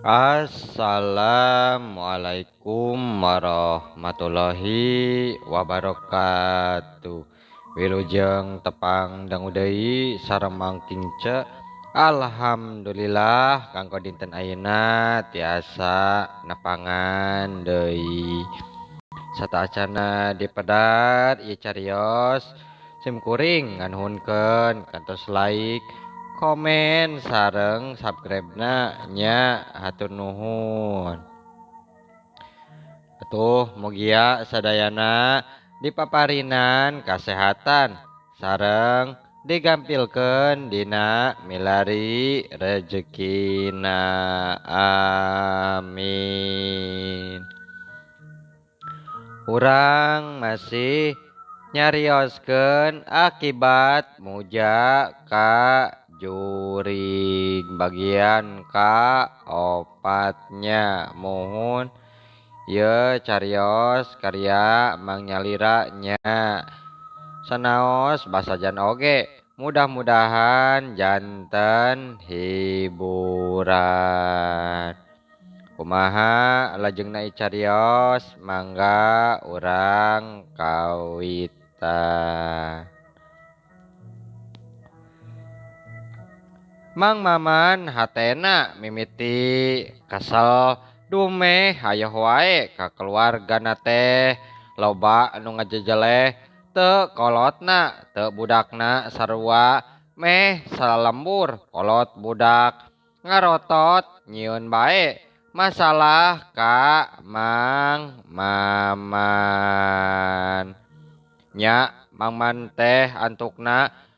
Assalamualaikum warahmatullahi wabarakatuh. Wilujeng tepang dangu deui sareng Mang Kingce. Alhamdulillah kanggo dinten ayeuna tiasa nepangan deui. Sataacana dipedar ieu carios sim kuring nganuhunkeun kantos like, komen sareng subscribe-na nya hatur nuhun. Atuh mugia sadayana dipaparinan kasehatan sareng digampilkeun dina milari rejekina, amin. Urang masih nyarioskeun akibat muja ka jurig bagian ka opatnya. Muhun ye carios karya Mang Nyalira nya sanaos basajan oge, mudah-mudahan janten hiburan. Kumaha lajengna carios, mangga urang kawitan. Mang Maman hatena mimiti kesel dumeh hayoh wae ka keluargana teh loba anu ngajejeleh teu kolotna teu budakna sarua meh salalembur kolot budak ngarotot nyieun bae masalah ka Mang Maman. Nya Mang Man teh antukna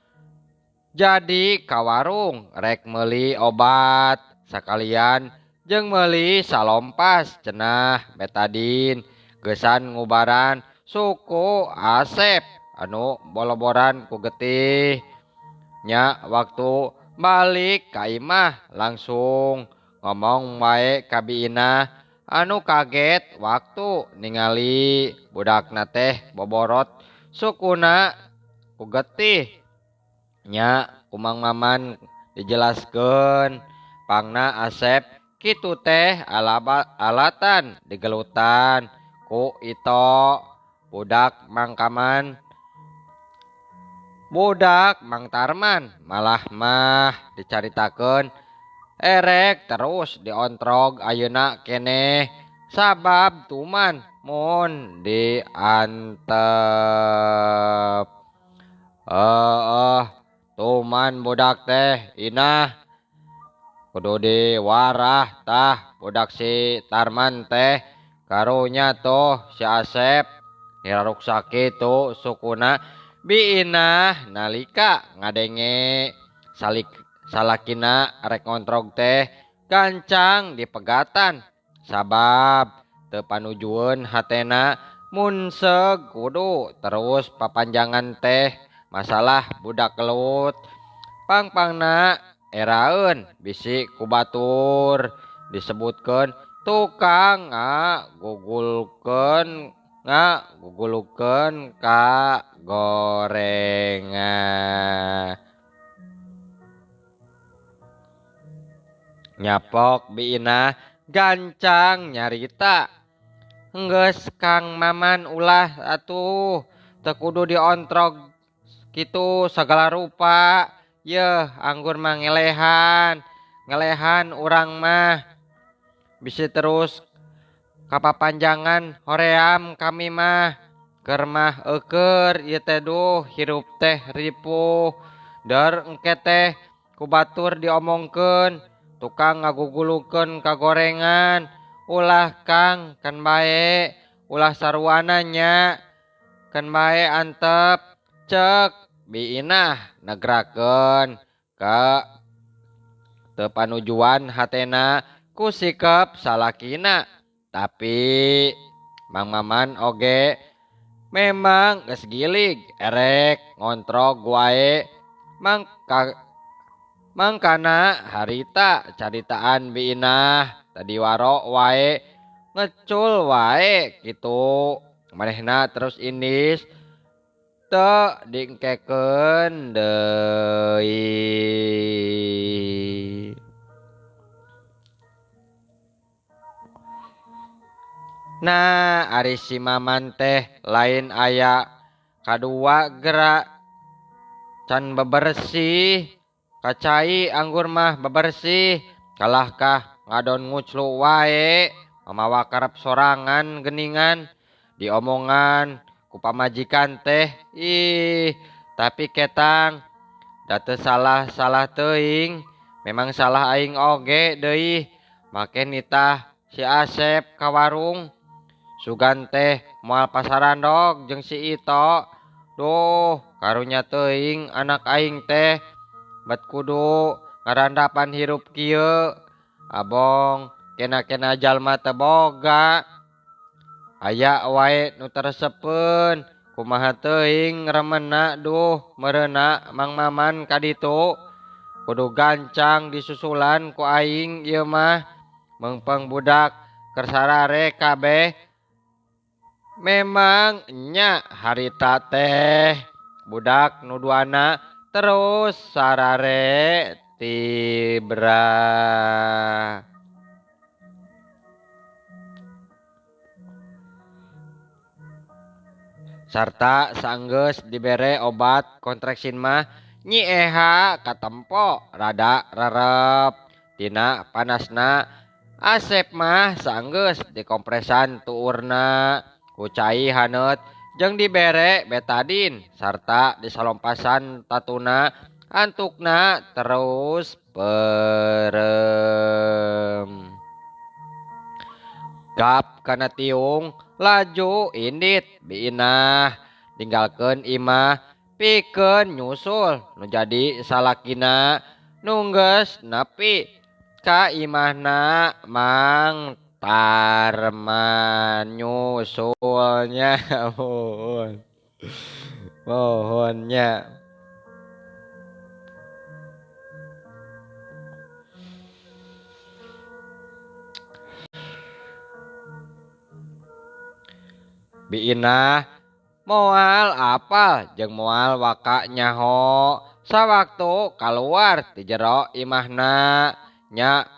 jadi ka warung rek meuli obat sakalian jeung meuli salompas cenah betadin geusan ngubaran suku Asep anu boloboran ku getih. Nya waktu balik ka imah langsung ngomong bae ka biina anu kaget waktu ningali budakna teh boborot sukuna ku getih. Nya ku Mang Maman dijelaskeun pangna Asep kitu teh alatan digelutan ku Ito budak Mang Kaman budak Mang Tarman malah mah dicaritakeun erek terus diontrog ayeuna keneh sabab tuman mun diantep. Tuman budak teh inah kudu diwarah tah budak si Tarman teh karunya tuh si Asep niraruksa kitu sukuna biinah nalika ngadenge salik salakina rek ngontrog teh gancang dipegatan sabab teu panujueun hatena mun seug kudu terus papanjangan teh masalah budak gelut pangpangna eraeun bisi ku batur disebutkeun tukang ngagugulkeun ka gorengan. Nyapok biinah gancang nyarita enggeus Kang Maman ulah atuh teu kudu diontrog kitu sagala rupa. Yeuh anggur mah ngelehan ngelehan urang mah bisi terus kapapanjangan hoream kami mah keur mah eueur ieu teh duh hirup teh ripuh der engke teh ku batur diomongkeun tukang ngagugulukeun ka gorengan. Ulah Kang kan bae ulah saruana nya kan bae antep cek biinah negrakeun ka teu panujuan hatena ku sikep salakina. Tapi Mang Maman oge memang geus gilig erek ngontrog wae mangkana harita caritaan biinah tadi waro wae ngecul wae kitu manehna terus indis teu dingkekeun deui. Nah ari si Maman teh lain aya kadua gerak can bebersih kacai anggur mah bebersih kalahkah ngadon nguclu wae mamawa karep sorangan geningan diomongan ku pamajikan teh ih tapi ketang da teu salah-salah teuing memang salah aing oge deui make nitah si Asep ka warung sugan teh moal pasarandog jeung si Ito. Duh karunya teuing anak aing teh bet kudu ngarandapan hirup kieu abong kena-kena jalma teu boga aya wae nu teresepeun kumaha teuing remenna duh meureuna Mang Maman ka ditu kudu gancang disusulan ku aing ieu mah meungpeung budak keur sarare kabeh. Memang nya harita teh budak nu duana terus sarare tibra. Sarta sanggeus dibere obat kontraksin mah Nyi Eha katempo rada rerep tina panasna. Asep mah sanggeus dikompresan tuurna ku cai haneut jeung dibere betadin sarta disalompasan tatuna antukna terus perem. Gap kana tiung laju indit biinah ninggalkeun imah pikeun nyusul nu jadi salakina nunggeus nepi ka imahna Mang Tarman nyusulnya. Mohon mohonnya. Biinah moal apal jeung moal waka nyaho sawaktu kaluar ti jero imahna nya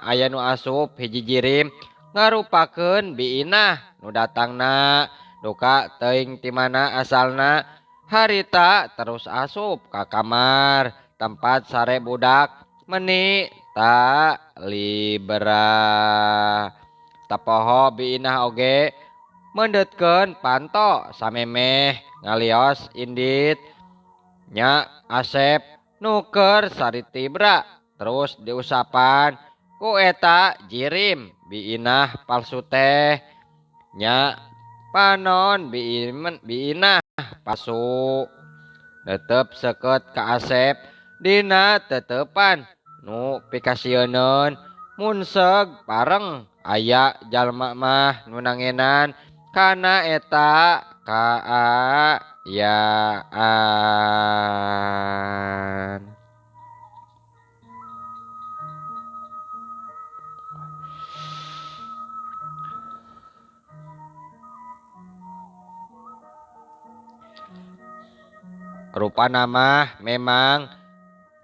aya nu asup hiji jirim ngarupakeun biinah nu datangna duka teuing ti mana asalna harita terus asup ka kamar tempat sare budak meni ta libera. Tapoho biinah oge mendetkeun panto samemeh ngalios indit nya Asep nuker saritibra terus diusapan ku eta jirim biinah palsu teh nya panon biinah palsu tetep seukeut ka Asep dina tetepan nu pikasieuneun munseg pareng aya jalma mah nu nangenan kana eta kaayaan. Rupana mah memang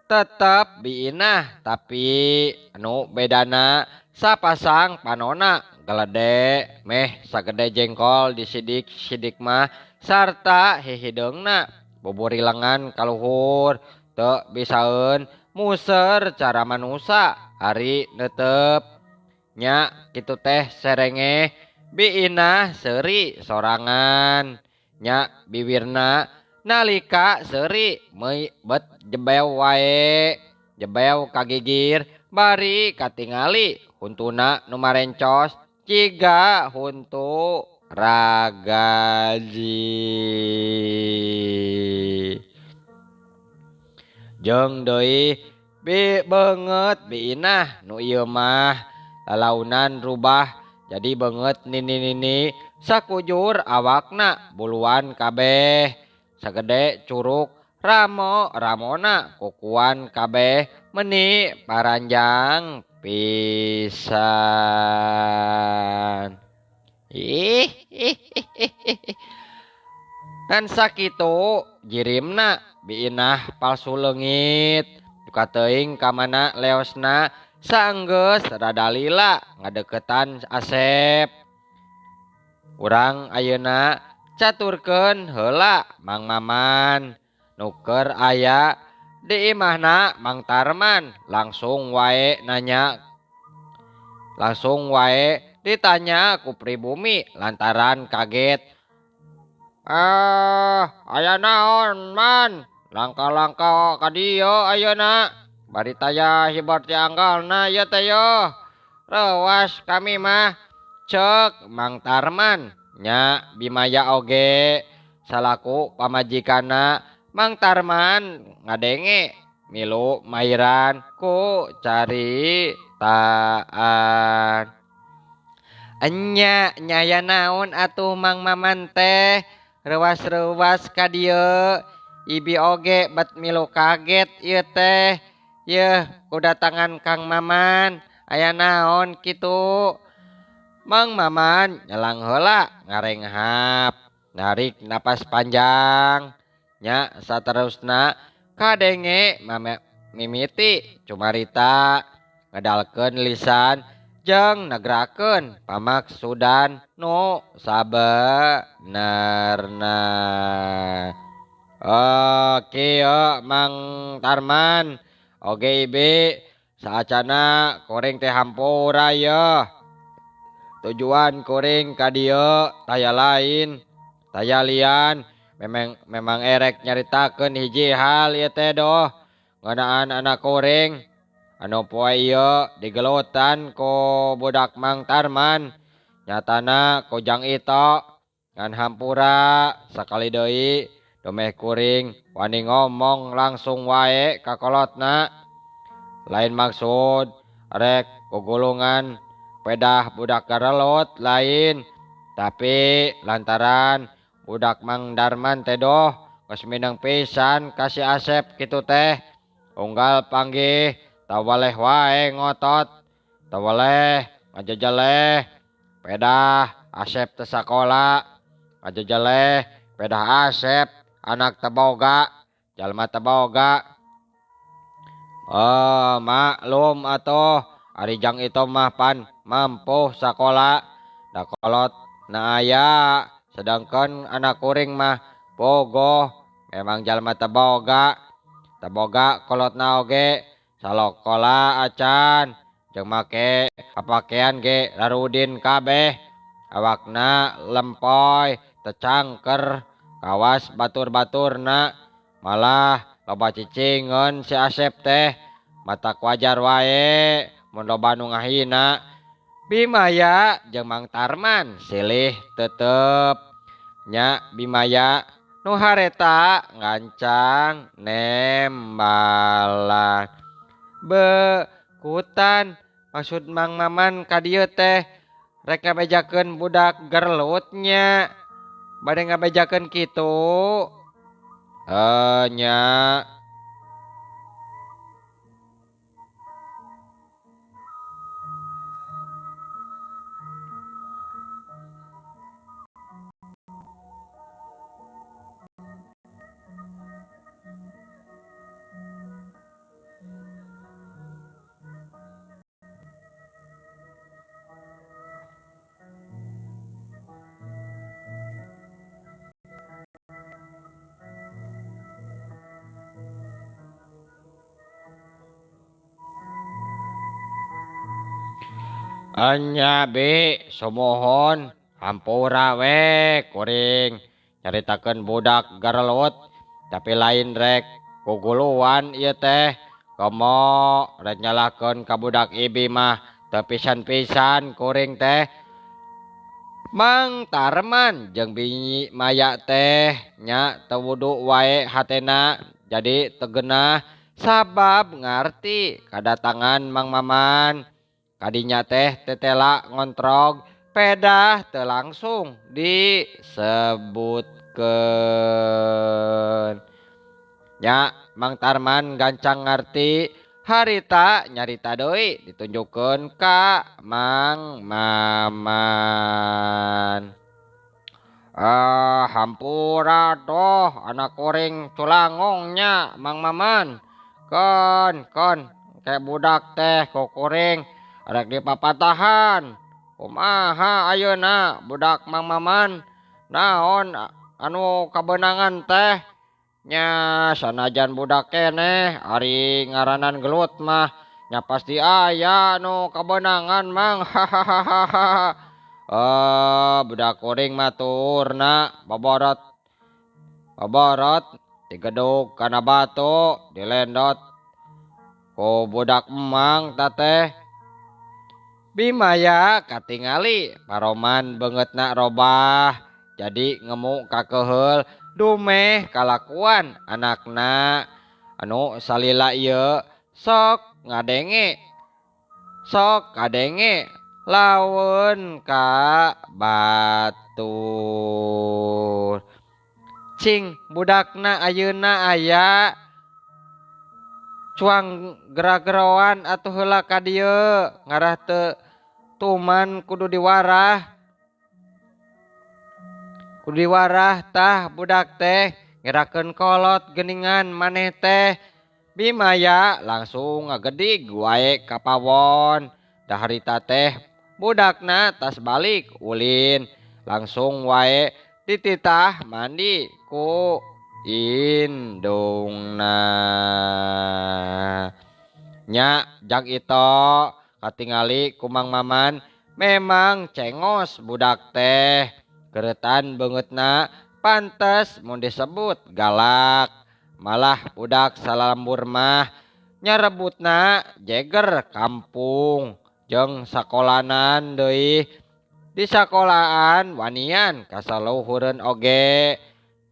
tetep biinah tapi anu bedana sapasang panona gelede meh sagede jengkol disidik-sidik mah sarta hihideungna buburilengan kaluhur teu bisaeun muser cara manusa ari neuteup nya kitu teh serenge biinah seuri sorangan nya biwirna nalika seuri meui bet jebew wae jebew kagigir bari katingali huntuna nu marencos ciga huntu ragaji. Jeung deui bi beungeut biinah nu ieu mah lalaunan rubah jadi beungeut nini-nini sakujur awakna buluan kabeh sagede curug ramo ramona kukuan kabeh meni paranjang pisan. Ih, ngan sakitu jirimna biinah palsu leungit duka teuing ka mana leosna Saenggeus rada lila ngadeukeutan Asep. Urang ayeuna caturkeun heula Mang Maman nu keur aya di imahna Mang Tarman langsung wae nanya. Langsung wae ditanya ku pribumi lantaran kaget. Aya naon man? Langka-langka ka dieu ayeuna. Bari taya hibor ti anggalna ieu teh yeuh. Reuwas kami mah ceuk Mang Tarman. Nya Bimaya oge salaku pamajikanna Mang Tarman ngadenge milu mairan ku caritaan. Enya nyaya naon atuh Mang Maman teh reuwas-reuwas ka dieu. Ibi oge bet milu kaget ieu teh. Yeuh kudatangan Kang Maman aya naon kitu. Mang Maman nyelang heula ngarenghap narik napas panjang. Nya saterusna kadenge mame mimiti cumarita ngedalkeun lisan jeung negrakeun pamaksudan nu sabenerna. Oke yo Mang Tarman oge ibi saacana kuring teh hampura yeuh. Tujuan kuring ka dieu taya lain taya lian memang erek nyaritakeun hiji hal ieu teh doh ngeunaan anak kuring anu poe ieu digelutan ku budak Mang Tarman nyatana ku Jang Ito ngan hampura sakali deui domeh kuring wani ngomong langsung wae ka kolotna lain maksud rek gugulungan pedah budak garelut lain tapi lantaran budak Mang Darman teh doh geus mineng pisan ka si Asep kitu teh unggal panggih tawaleh wae ngotot tawaleh ngajejeleh pedah Asep teu sakola ngajejeleh pedah Asep anak teboga jalma teboga. Oh maklum atuh ari Jang Ito mah pan mampu sakola da kolot na aya sedangkan anak kuring mah pogoh memang jalma teboga teboga kolotna oge salokola acan jeung make papakean ge rarudin kabeh awakna lempoy tecangker kawas batur-baturna malah loba cicingeun si Asep teh matak wajar wae mun loba nu ngahina. Bimaya jeung Mang Tarman silih tetep nya Bimaya nu hareta ngancang nembalan bekutan maksud Mang Maman ka dieu teh rek ngabejakeun budak gerlutnya bade ngabejakeun kitu nya. Enya bi sumuhun hampura we kuring nyaritakeun budak garelut tapi lain rek kuguluan ieu teh komo rek nyalahkeun ka budak ibi mah teu pisan-pisan kuring teh. Mang Tarman jeung bini Maya teh nya teu wudu wae hatena jadi tegenah sabab ngarti kadatangan Mang Maman. Kadinya teh tetela ngontrog pedah teu langsung disebutkeun. Nya Mang Tarman gancang ngarti harita nyarita deui ditunjukkeun ka Mang Maman. Hampura doh anak kuring culangongnya Mang Maman. Kon kon Kayak budak teh kukuring rek dipapatahan. Kumaha ayeuna budak Mang Maman naon anu kabeunangan teh nya sanajan budak keneh ari ngaranan gelut mah nya pasti aya nu kabeunangan Mang. Hahaha. Budak kuring mah tuurna baborot baborot digedug kana batu dilendot ku budak emang tateh. Bimaya katingali paroman beungeutna robah jadi ngemu kakeheul dumeh kalakuan anakna anu salila ieu sok ngadenge sok kadenge laweun ka batur. Cing budakna ayeuna aya cuang gera-geroan atuh heula ka dieu ngarah teu tuman kudu diwarah. Kudu diwarah tah budak teh ngerakeun kolot geuningan maneh teh. Bimaya langsung ngagedig wae ka pawon. Da harita teh budakna tas balik ulin langsung wae dititah mandi ku indungna. Nya jang ito katingali ku Mang Maman memang cengos budak teh. Keretan beungeutna pantes mun disebut galak. Malah budak salambur mah nyarebutna jeger kampung jeung sakolanan deui. Di sakolaan wanian kasaluhureun oge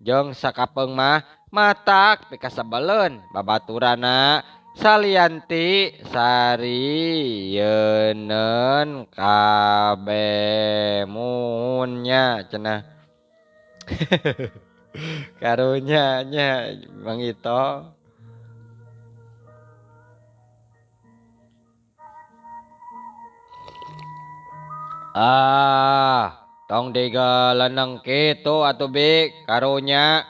jeung sakapeung mah matak pikasebeleun babaturana salianti sarieunneun kabeh munnya cenah. Karunya nya Mang Ito. Ah, tong digeleneng kitu atuh Bi, karunya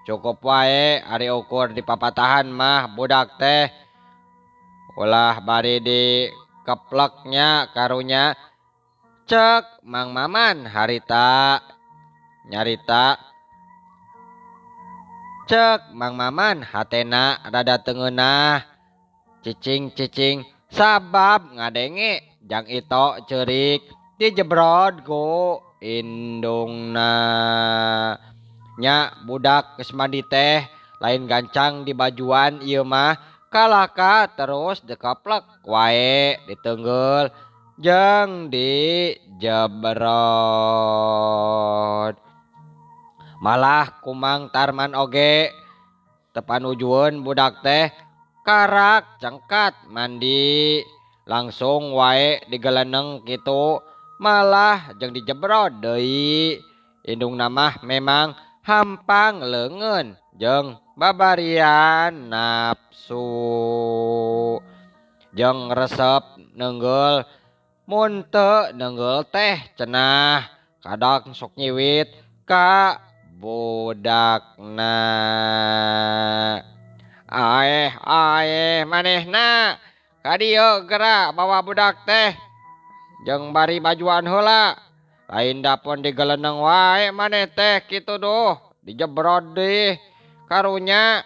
cukup wae ari ukur dipapatahan mah budak teh. Ulah bari dikepleknya karunya. Cek Mang Maman harita nyarita. Cek Mang Maman hatena rada tengeunah. Cicing-cicing sabab ngadenge jang Ito ceurik dijebrod ku indungna. Nya budak geus mandi teh lain gancang di bajuan ieu mah kalaka terus dikeplek wae ditenggel jeung dijebrod. Malah kumang Tarman oge tepanujueun budak teh karak cengkat mandi langsung wae digeleneng kitu malah jeung dijebrod deui. Indungna mah memang hampang leungeun jeung babarian nafsu jeung resep neunggel mun teu neunggel teh cenah kadang sok nyiwit ka budakna. Aeh aeh manehna ka dieu geura bawa budak teh jeung bari bajuan heula. Lain dapon digeleneng wae maneh teh kitu duh dijebrod deui karunya.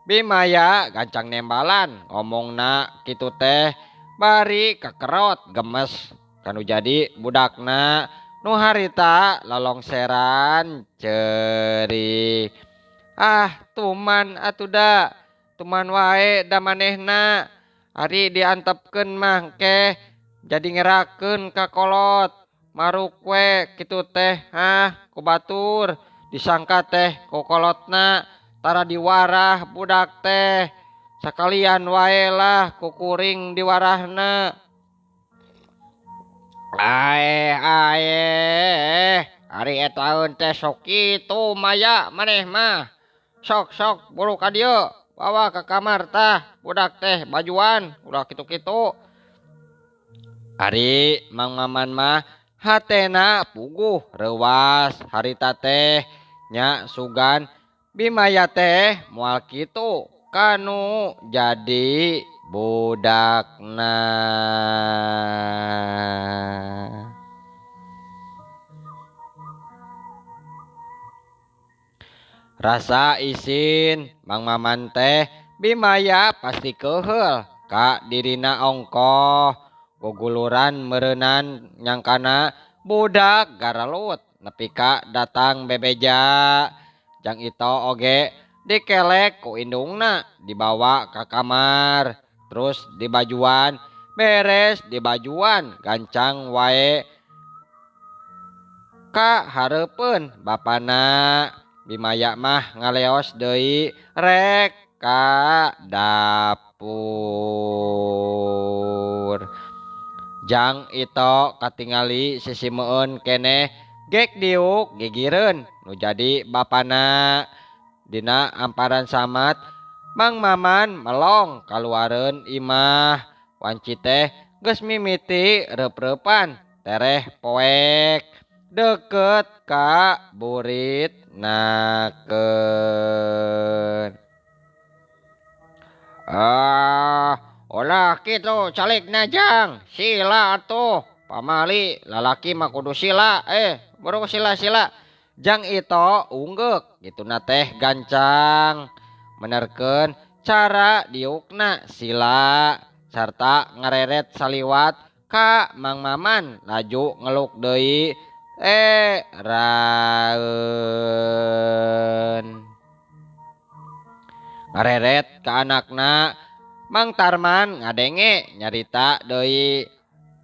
Bimaya gancang nembalan ngomongna kitu teh bari kekerot gemes kanu jadi budakna nu harita lolongseran ceurik. Ah tuman atuh da tuman wae da manehna ari diantepkeun mah keh jadi ngerakeun ka kolot maruk we kitu teh. Hah ku batur disangka teh ku kolotna tara diwarah budak teh sakalian wae lah ku kuring diwarahna. Aeh aeh ari etaeun teh sok kitu maya maneh mah. Sok sok buru ka dieu bawa ka kamar tah budak teh bajuan ulah kitu-kitu. Ari Mang Maman mah hatena puguh reuwas harita teh nya sugan Bimaya teh moal kitu kanu jadi budakna. Rasa isin Mang Maman teh Bimaya pasti keheul ka dirina ongkoh guguluran meureunan nyangkana budak garalut nepi ka datang bebeja. Jang Ito oge dikelek ku indungna dibawa ka kamar terus dibajuan beres dibajuan gancang wae ka hareupeun bapana. Bimaya mah ngaleos deui rek ka dapur. Jang Ito katingali sisimeun keneh gek diuk gigireun nu jadi bapana. Dina amparan samat Mang Maman melong kaluareun imah. Wanci teh geus mimiti reup-reupan tereh poek deket ka burit nakeun. Ah, olah kitu calikna jang, sila atuh. Pamali lalaki mah kudu sila, buru sila-sila. Jang Ito unggeuk kituna teh gancang menerkeun cara diukna sila sarta ngareret saliwat ka Mang Maman laju ngeluk deui. Raeun. Ngareret ka anakna Mang Tarman ngadenge nyarita deui.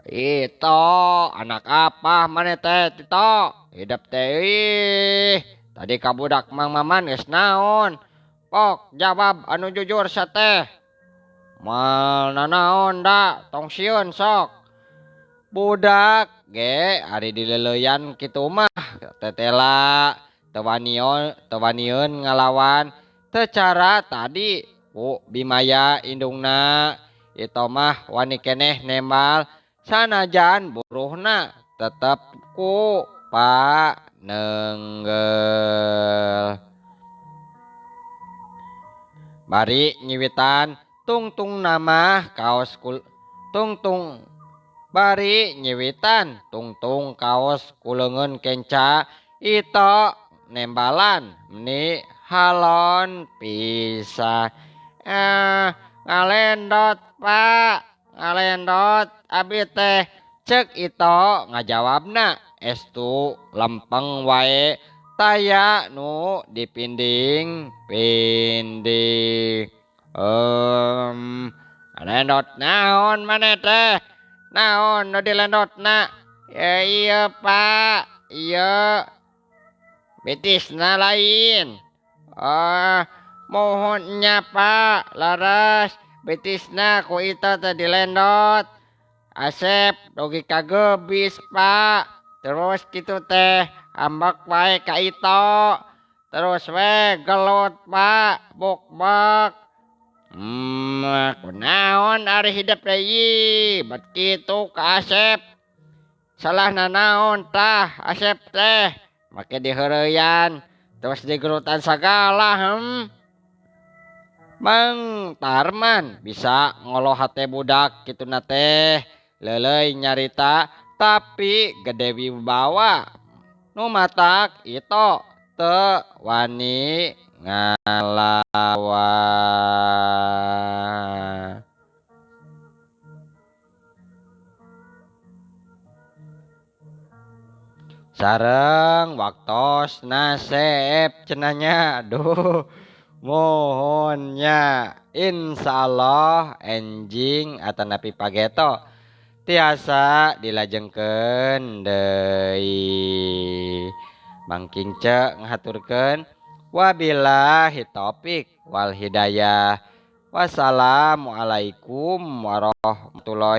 Ito anak apa maneh teh Tito? Hidup teh ih. Tadi ka budak Mang Maman geus naon? Pok jawab anu jujur sateh. Moal nanaon da tong sieun sok. Budak ge ari dileleuyan kitu mah tetela teu wanieun ngalawan teu cara tadi ku Bimaya indungna. Ito mah wani keneh nembal sanajan buruhna tetep ku panenggel. Bari nyiwitan tungtung nama kaos kul tungtung bari nyiwitan tungtung kaos kuleungeun kenca Ito nembalan meni halon pisah. Ngalendot Pak, ngalendot abi teh. Cek Ito ngajawabna estu lempeng wae taya nu dipinding pinding. Ngalendot naon maneh teh? Naon nu dilendotna? Ya, iya Pak, iya. Betisna lain. Mohonnya Pak, laras betisna ku Ito teh dilendot. Asep dogi kagebis Pak. Terus kitu teh ambek wae ka Ito. Terus we gelut Pak, buk-buk. Kunaon ari hidup deui bet kitu ka Asep. Salah nanaon tah Asep teh make diheureyan terus digerutan sagala. Mang Tarman bisa ngoloh hate budak kituna teh leuleuy nyarita tapi gede wibawa nu matak Ito teu wani ngalawan. Sareng waktos nasep cenanya. Aduh, mohonnya insyaallah enjing atanapi pageto tiasa dilajengkeun deui. Mang Kince ngahaturkeun wabillahi taufik wal hidayah. Wassalamualaikum warahmatullahi.